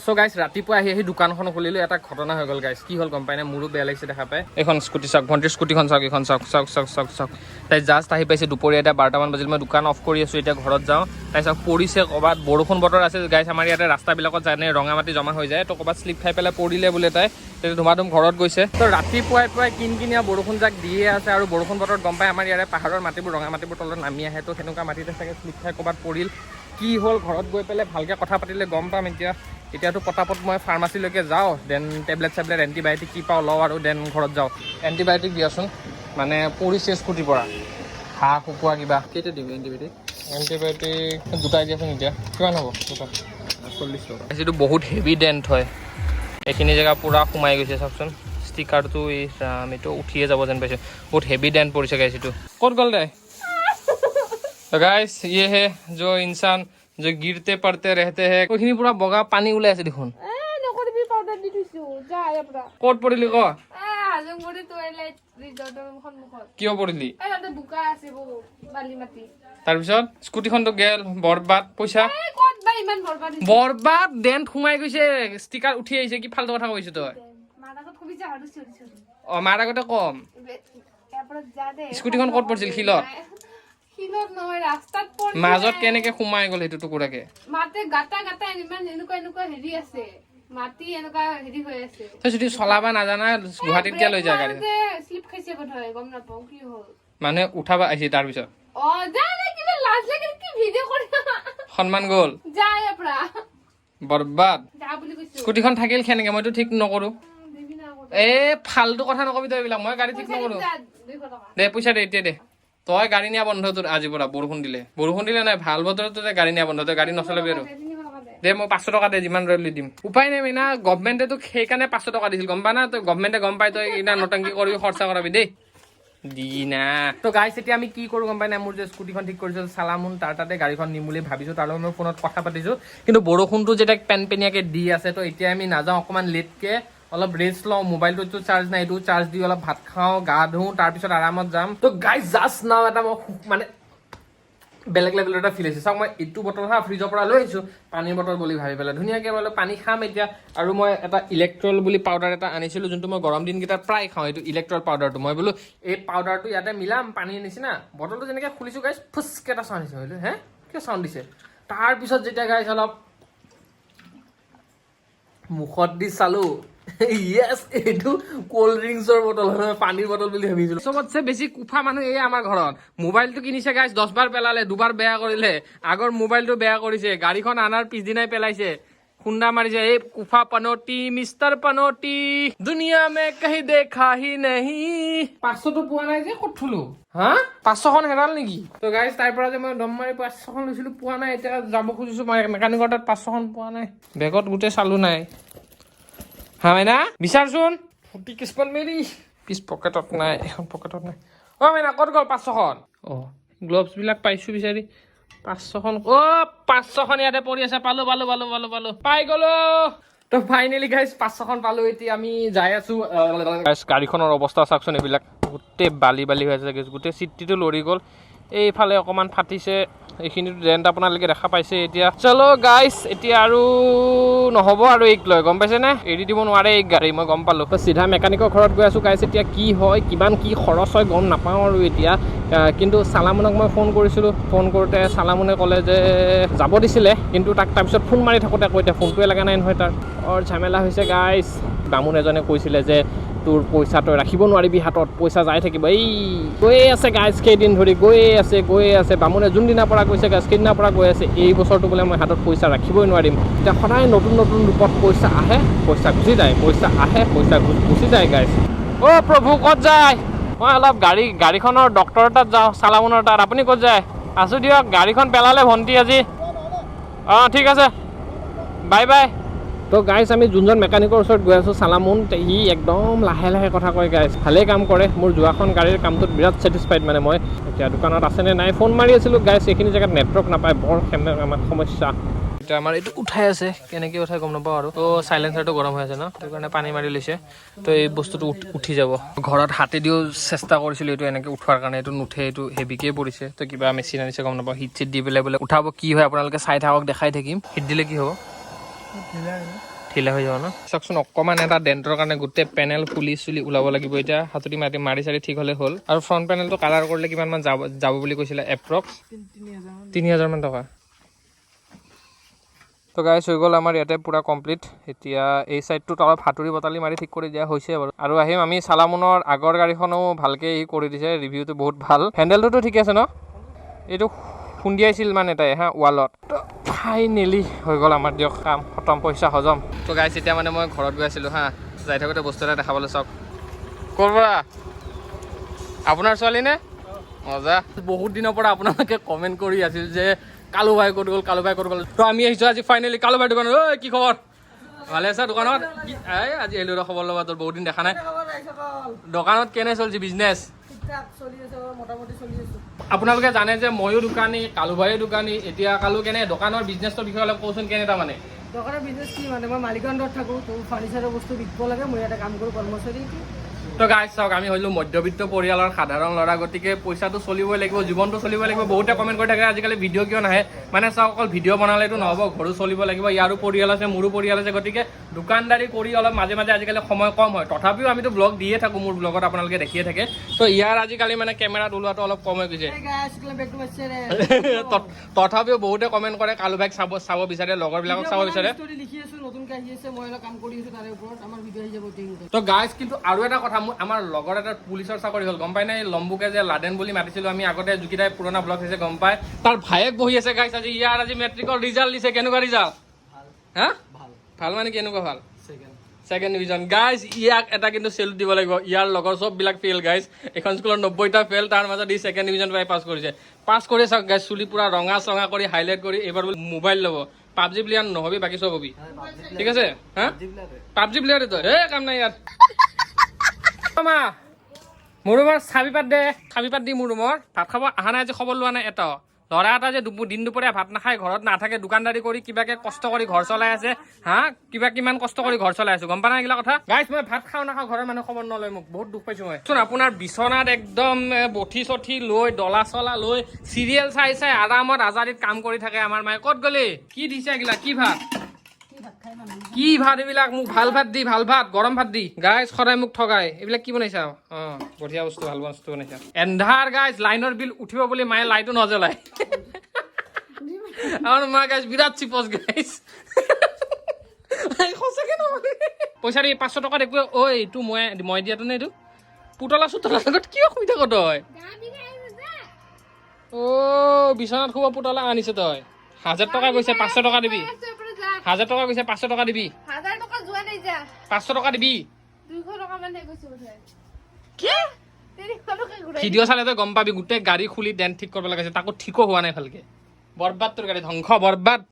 চ' গাইছ, ৰাতিপুৱা আহি আহি দোকানখন খুলিলোঁ, এটা ঘটনা হৈ গ'ল গাইছ। কি হ'ল গম পাই নাই? মোৰো বেয়া লাগিছে দেখা পাই। এইখন স্কুটি চাওক, ভণ্টিৰ স্কুটিখন চাওক, এইখন চাওক, চাওক, চাওক, চাওক, চাওক। তাই জাষ্ট আহি পাইছে দুপৰীয়া, এতিয়া 12টামান বাজিল। মই দোকান অফ কৰি আছোঁ, এতিয়া ঘৰত যাওঁ। তাই চাওক, পৰিছে ক'ৰবাত। বৰষুণ বতৰ আছে গাইছ, আমাৰ ইয়াতে ৰাস্তাবিলাকত জানে ৰঙা মাটি জমা হৈ যায়। তো ক'ৰবাত শ্লিপ খাই পেলাই পৰিলে বোলে তাই। তেতিয়া ধুমাধুম ঘৰত গৈছে। তো ৰাতিপুৱাই পুৱাই কিন কিনীয়া বৰষুণ জাক দিয়ে আছে আৰু বৰষুণ বতৰত গম পাই আমাৰ ইয়াৰে পাহাৰৰ মাটিবোৰ, ৰঙা মাটিবোৰ তলত নামি আহে। তো সেনেকুৱা মাটিতে চাগে শ্লিপ খাই ক'ৰবাত পৰিল। কি হ'ল ঘৰত গৈ পেলাই ভালকৈ কথা পাতিলে গম পাম। এতিয়াতো পটাপট মই ফাৰ্মাচীলৈকে যাওঁ, then tablet চেবলেট, এণ্টিবায়'টিক কি পাওঁ লওঁ আৰু then ঘৰত যাওঁ। এণ্টিবায়'টিক দিয়াচোন, মানে পৰিছে স্কুটিৰ পৰা, হাঁহ শুকোৱা কিবা। কেইটা দিবি এণ্টিবায়'টিক? এণ্টিবায়'টিক দুটাই দিয়াচোন এতিয়া। কিমান হ'ব দুটা? 40 টকা। এইটো বহুত হেভি ডেণ্ট হয়। এইখিনি জেগা পূৰা সোমাই গৈছে, চাওকচোন ষ্টিকাৰটো। এই ৰাম, এইটো উঠিয়ে যাব যেন পাইছোঁ। বহুত হেভি ডেণ্ট পৰিছে গাইছ। এইটো ক'ত গ'ল দে? तो गाइस, ये है जो इंसान जो गिरते पड़ते रहते हैं। এইখিনি পুৰা বগা পানী ওলাই আছে দেখোন। এ নকৰিবি, পাউডাৰ দি থৈছো, যা ইয়াৰ পৰা। ক'ত পৰিলি ক? এ হাজংবৰী টুৱাইলাইট ৰিজৰ্টৰ সন্মুখত। কিয় পৰিলি? এই তাতে বোকা আছে বহুত, বালি মাটি। তাৰপিছত স্কুটিখনতো গেল বৰবাদ, পইচা এই ক'ত বা ইমান বৰবাদ হৈছে। বৰবাদ, ডেণ্ট সোমাই গৈছে, ষ্টিকাৰ উঠি আহিছে। কি ফাল্টু কথা কৈছো তই? মাৰ আগত কবি যা আৰু চিঞৰি চিঞৰি। অ, মাৰ আগতে কম। ইয়াৰ পৰা যা দে। স্কুটিখন ক'ত পৰিছিল? শিলত? শিলত নহয়, ৰাস্তাত পৰিছে। মাজত কেনেকে সোমাই গ'ল সেইটো টুকুৰাকে? মাতে গাতা গাতা ইমান এনেকুৱা এনেকুৱা হেৰি আছে, মাটি এনেকুৱা হেৰি হৈ আছে। তই যদি চলাবা নাজানা, গুৱাহাটীত কিয় লৈ যায় গাড়ী? শ্লিপ খাইছে বোধহয়, গম নাপাওঁ কি হ'ল। মানুহে উঠাবা আহিছে তাৰপিছত? অ, যা দে, কিবা লাজ লাগে, কি ভিডিঅ' কৰি। সন্মান গ'ল। যা ইয়াৰ পৰা। বৰবাদ। যা বুলি কৈছো। স্কুটিখন থাকিল কেনেকে? মইতো ঠিক নকৰো। দিবি না আকৌ। এ ফাল্টু কথা নকবি তই এইবিলাক। মই গাড়ী ঠিক পইচা নকৰো। দিম যা, 200 টকা। দে, পইচা দে, এতিয়া দে। তই গাড়ী নিয়া বন্ধ তোৰ আজিৰ পৰা। বৰষুণ দিলে, বৰষুণ দিলে নাই, ভাল বতৰত তই গাড়ী নিয়া বন্ধ। তই গাড়ী নচলাবি আৰু। দে, 300 টকা দে। দে, মই 500 টকা দে, যিমান ৰৈ দিম। উপায় নাই মেনা, গভমেণ্টে তোক সেইকাৰণে 500 টকা দিছিল, গম পা না তই? গভমেণ্টে গম পাই তই ইনা নটংকি কৰিবি, খৰচা কৰাবি দেই দিনা। তো গাইছ, এতিয়া আমি কি কৰোঁ গম পাই নাই? মোৰ যে স্কুটিখন ঠিক কৰিছিল চালামুন, তাৰ তাতে গাড়ীখন নিম বুলি ভাবিছোঁ। তাৰ লগত মই ফোনত কথা পাতিছোঁ। কিন্তু বৰষুণটো যেতিয়া পেনপেনীয়াকৈ দি আছে, তো এতিয়া আমি নাযাওঁ। অকণমান লেটকৈ অলপ ৰেষ্ট লওঁ। মোবাইলটোতো চাৰ্জ নাই, এইটো চাৰ্জ দি অলপ ভাত খাওঁ, গা ধুওঁ, তাৰপিছত আৰামত যাম। তো গাইছ, জাষ্ট নাও এটা মই মানে বেলেগ লেভেলৰ এটা ফিল হৈছে। চাওক, মই এইটো বটল হা ফ্ৰিজৰ পৰা লৈ আহিছোঁ, পানীৰ বটল বুলি ভাবি পেলাই ধুনীয়াকৈ বোলে পানী খাম এতিয়া। আৰু মই এটা ইলেক্ট্ৰল বুলি পাউডাৰ এটা আনিছিলোঁ, যোনটো মই গৰম দিনকেইটাত প্ৰায় খাওঁ। এইটো ইলেক্ট্ৰল পাউডাৰটো, মই বোলো এই পাউডাৰটো ইয়াতে মিলাম পানীৰ নিচিনা। বটলটো যেনেকৈ খুলিছোঁ গাইছ, ফুচকে এটা চাউণ্ড দিছে। বোলো হে, কিয় চাউণ্ড দিছে? তাৰপিছত যেতিয়া গাইছ অলপ মুখত দি চালো, য়েছ, এইটো কল্ড ড্ৰিংকছৰ বটল হয়, পানীৰ বটল বুলি ভাবিছিলো। চবতছে বেছি কুফা মানুহ এই আমাৰ ঘৰত। মোবাইলটো কিনিছে গাইছ, 10 বাৰ পেলালে, দুবাৰ বেয়া কৰিলে। আগৰ মোবাইলটো বেয়া কৰিছে, গাড়ীখন অনাৰ পিছদিনাই পেলাইছে, খুন্দা মাৰিছে। এই কুফা পনটি, মিষ্টাৰ পনটি, दुनिया में कहीं देखा ही नहीं। 500টো পোৱা নাই যে, ক'ত থলো হা? 500খন হেৰাল নেকি? তো গাইজ, তাৰ পৰা যে মই দম মাৰি 500খন লৈছিলো, পোৱা নাই। এতিয়া যাব খুজিছো মই মেকানিকৰ তাত, 500খন পোৱা নাই। বেগত গোটেই চালো, নাই। হা মাইনা, বিচাৰচোন। ফুটি কিছুমান মেৰি পিছ পকেটত নাই, এখন পকেটত নাই। অ মাইনা, ক'ত গ'ল 500খন? অ, গ্লভছবিলাক পাইছোঁ বিচাৰি। 500খন, অ 500খন ইয়াতে পৰি আছে। পালো, পালো, পালো, পালো, পালো, পাই গ'লো। তো ফাইনেলি গাইজ, 500খন পালো। এতিয়া আমি যাই আছো। গাইজ, গাড়ীখনৰ অৱস্থা চাওকচোন। এইবিলাক গোটেই বালি বালি হৈ আছে guys। গোটেই চিটিটো লৰি গ'ল। এইফালে অকণমান ফাটিছে। এইখিনিতো ডেণ্ট আপোনালোকে দেখা পাইছে। এতিয়া চলো গাইছ, এতিয়া আৰু নহ'ব আৰু এইক লৈ, গম পাইছেনে? এৰি দিব নোৱাৰে এই গাড়ী, মই গম পালোঁ। তো চিধা মেকানিকৰ ঘৰত গৈ আছোঁ গাইছ। এতিয়া কি হয়, কিমান কি খৰচ হয় গম নাপাওঁ আৰু এতিয়া। কিন্তু চালামুনক মই ফোন কৰিছিলোঁ। ফোন কৰোঁতে চালামুনে ক'লে যে যাব দিছিলে, কিন্তু তাক তাৰপিছত ফোন মাৰি থাকোঁতে আকৌ এতিয়া ফোনটোৱে লগা নাই নহয় তাৰ। বৰ ঝামেলা হৈছে গাইছ। বামুণ এজনে কৈছিলে যে তোৰ পইচা তই ৰাখিব নোৱাৰিবি হাতত, পইচা যাই থাকিব। এই গৈয়ে আছে গাইছ, কেইদিন ধৰি গৈয়ে আছে, গৈয়ে আছে। বামুণে যোনদিনাৰ পৰা কৈছে গাইছ, সেইদিনাৰ পৰা গৈ আছে। এই বছৰটো বোলে মই হাতত পইচা ৰাখিবই নোৱাৰিম। এতিয়া সদায় নতুন নতুন ৰূপত পইচা আহে, পইচা গুচি যায়, পইচা আহে, পইচা গুচি যায় গাইছ। অ' প্ৰভু, ক'ত যায়? মই অলপ গাড়ীখনৰ ডক্টৰৰ তাত যাওঁ, চালামুনৰ তাত। আপুনি ক'ত যায়? আছোঁ দিয়ক। গাড়ীখন পেলালে ভণ্টি আজি। অঁ, ঠিক আছে, বাই বাই। তো গাইছ, আমি যোনজন মেকানিকৰ ওচৰত গৈ আছোঁ, চালামুন, সি একদম লাহে লাহে কথা কয় গাইছ। ভালেই কাম কৰে। মোৰ যোৱাখন গাড়ীৰ কামটোত বিৰাট ছেটিছফাইড মানে মই। এতিয়া দোকানত আছেনে নাই ফোন মাৰি আছিলোঁ গাইছ। এইখিনি জেগাত নেটৱৰ্ক নাপায়, বৰ আমাৰ সমস্যা। এতিয়া আমাৰ এইটো উঠাই আছে, কেনেকৈ উঠাই গম নাপাওঁ আৰু। তো চাইলেঞ্চাৰটো গৰম হৈ আছে ন, সেইটো কাৰণে পানী মাৰি লৈছে। তো এই বস্তুটো উঠি যাব। ঘৰত হাতেদিও চেষ্টা কৰিছিলোঁ এইটো এনেকৈ উঠোৱাৰ কাৰণে, এইটো নুঠে, এইটো হেভিকেই পৰিছে। তো কিবা মেচিন আনিছে, গম নাপাওঁ। হিট চিট দি পেলাই বোলে উঠাব। কি হয় আপোনালোকে চাই থাকক, দেখাই থাকিম। হিট দিলে কি হ'ব? ঢিলা হৈ যাব ন। চাওকচোন, অকণমান এটা ডেণ্টৰ কাৰণে গোটেই পেনেল খুলি চুলি ওলাব লাগিব। এতিয়া হাতুৰি মাৰি মাৰি চাৰি ঠিক হ'লে হ'ল। আৰু ফ্ৰণ্ট পেনেলটো কালাৰ কৰিলে কিমানমান যাব যাব বুলি কৈছিলে? এপ্ৰক্স 3000মান টকা। তো গাইছ, হৈ গ'ল আমাৰ ইয়াতে পূৰা কমপ্লিট। এতিয়া এই ছাইডটোত অলপ হাতুৰি বটালি মাৰি ঠিক কৰি দিয়া হৈছে বাৰু। আৰু আহিম আমি। চালামুনৰ আগৰ গাড়ীখনো ভালকৈ ই কৰি দিছে, ৰিভিউটো বহুত ভাল। হেণ্ডেলটোতো ঠিকে আছে ন? এইটো খুন্দিয়াইছিল মানে তাই হা ৱালত। তো ফাইনেলি হৈ গ'ল আমাৰ, দিয়ক, কাম খতম, পইচা হজম। তো গাইছ, এতিয়া মানে মই ঘৰত গৈ আছিলোঁ হা, যাই থাকোঁতে বস্তু এটা দেখাবলৈ। চাওক, ক'ৰ পৰা? আপোনাৰ ছোৱালী নে? মজা। বহুত দিনৰ পৰা আপোনালোকে কমেণ্ট কৰি আছিল যে কালু ভাই ক'ত গ'ল, কালু ভাই ক'ত গ'ল। তো আমি আহিছোঁ আজি ফাইনেলি কালু ভাই দোকানত। ঐ, কি খবৰ? ভালে আছা? দোকানত কি? এই আজি আহিলোঁ ৰ খবৰ ল'বা, তোৰ বহুত দিন দেখা নাই দোকানত। কেনে চলছে বিজনেছ? আপোনালোকে জানে যে ময়ো দোকানী, কালু ভাইও দোকানী। এতিয়া কালু, কেনে দোকানৰ বিজনেছৰ বিষয়ে অলপ কওঁচোন, কেনে তাৰমানে? দোকানৰ বিজনেছ কি মানে, মই মালিকৰ আণ্ডাৰত থাকোঁ, তো ফাৰ্নিচাৰৰ বস্তু বিকিব লাগে। মই ইয়াতে কাম কৰোঁ, কৰ্মচাৰী। তো গাইজ চাওক, আমি হ'লো মধ্যবিত্ত পৰিয়ালৰ সাধাৰণ ল'ৰা, গতিকে পইচাটো চলিবই লাগিব, জীৱনটো চলিব লাগিব। বহুতে কমেণ্ট কৰি থাকে আজিকালি ভিডিঅ' কিয় নাহে। মানে চাওক, অকল ভিডিঅ' বনালেতো নহ'ব, ঘৰো চলিব লাগিব। ইয়াৰো পৰিয়াল আছে, মোৰো পৰিয়াল আছে, গতিকে দোকানদাৰী কৰি অলপ মাজে মাজে আজিকালি সময় কম হয়। তথাপিও আমিতো ব্লগ দিয়ে থাকোঁ, মোৰ ব্লগত আপোনালোকে দেখিয়ে থাকে। তো ইয়াৰ আজিকালি মানে কেমেৰাত ওলোৱাটো অলপ কম হৈ গৈছে। Hey guys, welcome back to my channel. তথাপিও বহুতে কমেণ্ট কৰে, কালু ভাইক চাব চাব বিচাৰে, লগৰবিলাকক চাব বিচাৰে। ষ্টৰি লিখি আছো, নতুনকৈ আহি আছে। মই অলপ কাম কৰি আছো তাৰে ওপৰত, আমাৰ ভিডিঅ' আহি যাব অতি সোনকালে। তো গাইজ, কিন্তু আৰু এটা কথা, মোৰ আমাৰ লগৰ এটা পুলিচৰ চাকৰি হ'ল, গম পাই নাই? লম্বুকে যে লাডেন বুলি মাতিছিলো আমি আগতে, যিকেইটাই পুৰণা ব্লগ চাইছে গম পাই, তাৰ ভায়েক বহি আছে গাইজ। আজি ইয়াৰ আজি মেট্ৰিকৰ ৰিজাল্ট দিছে। কেনেকুৱা ৰিজাল্ট? হা, ভাল মানে কেনেকুৱা ভাল? Second division. Guys, ইয়াক এটা কিন্তু চেলুট দিব লাগিব। ইয়াৰ লগৰ চববিলাক ফেইল গাইজ। এখন স্কুলত 90টা ফেইল, তাৰ মাজত ই ছেকেণ্ড ডিভিজন পাই পাছ কৰিছে। পাছ কৰি চাওক গাইজ, চুলি পুৰা ৰঙা চঙা কৰি হাইলাইট কৰি এইবাৰ বোলে মোবাইল ল'ব। পাবজি প্লেয়াৰ নহবি, বাকী চব হবি, ঠিক আছে? হা, পাবজি প্লেয়াৰ তই, এই কাম নাই ইয়াৰ। মা, মোৰ ৰুমৰ চাবি পাত দে, চাবি পাত দি। মোৰ ৰুমৰ ভাত খাব অহা নাই আজি, খবৰ লোৱা নাই এটাও। ল'ৰা এটা যে দিন দুপৰীয়া ভাত নাখায়, ঘৰত নাথাকে, দোকানদাৰী কৰি কিবাকে কষ্ট কৰি ঘৰ চলাই আছে। হা, কিবা কিমান কষ্ট কৰি ঘৰ চলাই আছো, গম পা নাই এইগিলা কথা? গাইছ, মই ভাত খাওঁ নাখাওঁ ঘৰৰ মানুহ খবৰ নলয় মোক, বহুত দুখ পাইছো মই। চোন, আপোনাৰ বিচনাত একদম বঠি চঠি লৈ, ডলা চলা লৈ, চিৰিয়েল চাই চাই আৰামত আজাদিত কাম কৰি থাকে আমাৰ মায়ে। ক'ত গ'লি? কি দিছে এইগিলা? কি ভাত? কি ভাত এইবিলাক? মোক ভাল ভাত দি, ভাল ভাত, গৰম ভাত দি। গাইজ, সদায় মোক ঠগাই। এইবিলাক কি বনাইছা? অ বঢ়িয়া বস্তু, ভাল বস্তু বনাইছা। এন্ধাৰ গাইজ, লাইনৰ বিল উঠিব বুলি মায়ে লাইটো নজ্বলায়। আমাৰ মা গাইজ বিৰাট চিপচ গাইজ, সঁচাকে নহয়। পইচা দি, 500 টকাত একো। ঐ, এইটো মই মই দিয়াটো নে? এইটো পুতলা চুতলাৰ লগত কি অসুবিধা ক তই? গা বিষাই আছে, যা। অ' বিচনাত শুব পুতলা আনিছ তই। 1000 টকা গৈছে, 500 টকা দিবি। আছে ওপৰত, যা। 1000 টকা গৈছে, 500 টকা দিবি। 1000 টকা যোৱা নাই, যা। 500 টকা দিবি। 200 টকা মানহে গৈছে বোধহয়। কি? 300 টকা ঘূৰাই। ভিডিঅ' চালে তই গম পাবি, গোটেই গাড়ী খুলি ডেণ্ট ঠিক কৰিব লাগিছে, তাকো ঠিকো হোৱা নাই ভালকে। বৰবাদ তোৰ গাড়ী, ধ্বংস, বৰবাদ।